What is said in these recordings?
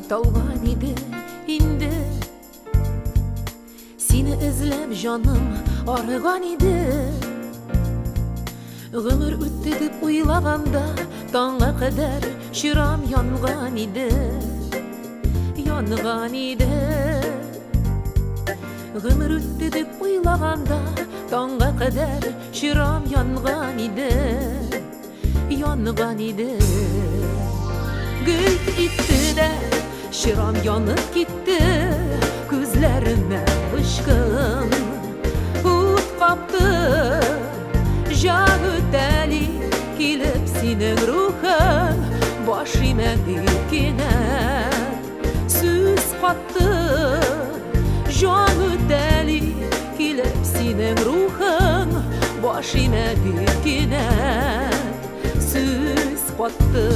талган иде инде. Сине эзләп җаным арыган иде. Гомер үтте дип уйлаганда, таңга кадәр чырам янган иде. Янган иде. Гомер үтте дип уйлаганда, таңга кадәр чырам янган иде. Янган иде. Гөлт итте дә, чырам янып китте, күзләремә очкын ут капты. Җан үтәли килеп синең рухың, баш имә дип кинәт сүз катты. Җан үтәли килеп синең рухың, баш имә дип кинәт сүз катты.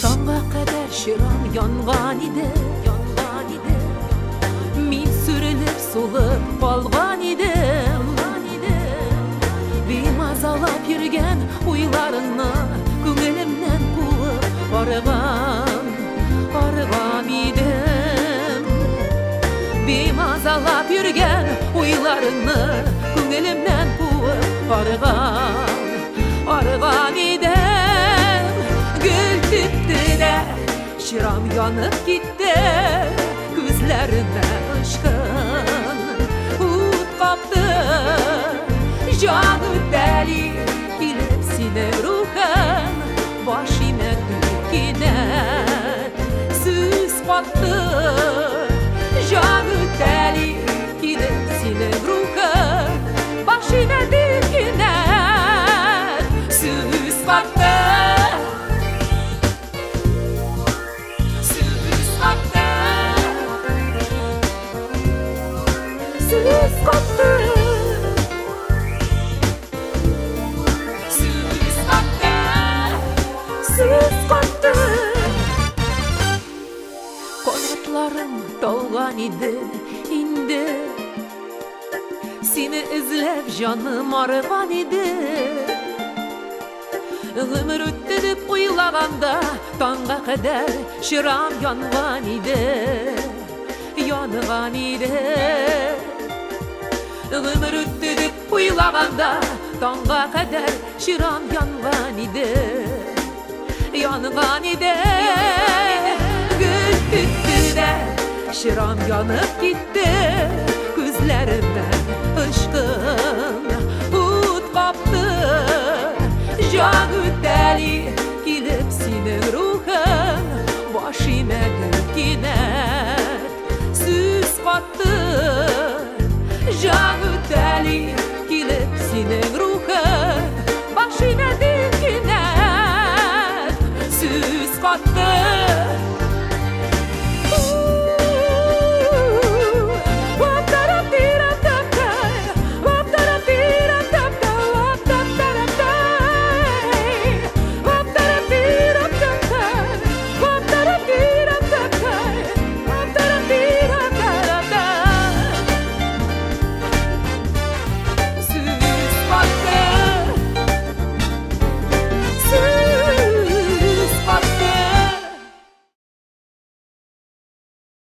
Таңга кадәр чырам янган иде, янган иде. Мин сүрелеп сулып калган идем, Бимазалап йөргән уйларыңны күңелемнән куып арыган, арыган идем. Бимазалап йөргән уйларыңны күңелемнән куып арыган, арыган идем. Гөл типте дә, чырам янып китте, күзләремә очкын ут капты. Җан үтәли килеп синең рухың, баш имә кинәт сүз катты. Җан үтәли килеп синең рухың, баш имә кинәт сүз катты. Сүз катты. Сүз катты. Сүз катты. Сүз катты. Канатларым талган иде инде. Сине эзләп җаным арыган иде. Гомер үтте дип уйлаганда, таңга кадәр чырам янган иде. Янган иде. Гомер үтте дип уйлаганда, таңга кадәр чырам янган иде. Янган иде. Гөл түтте дә, чырам янып китте, күзләремә очкын ут капты. Җан үтәли килеп синең рухың, баш имә кинәт сүз катты. Җан үтәли килеп синең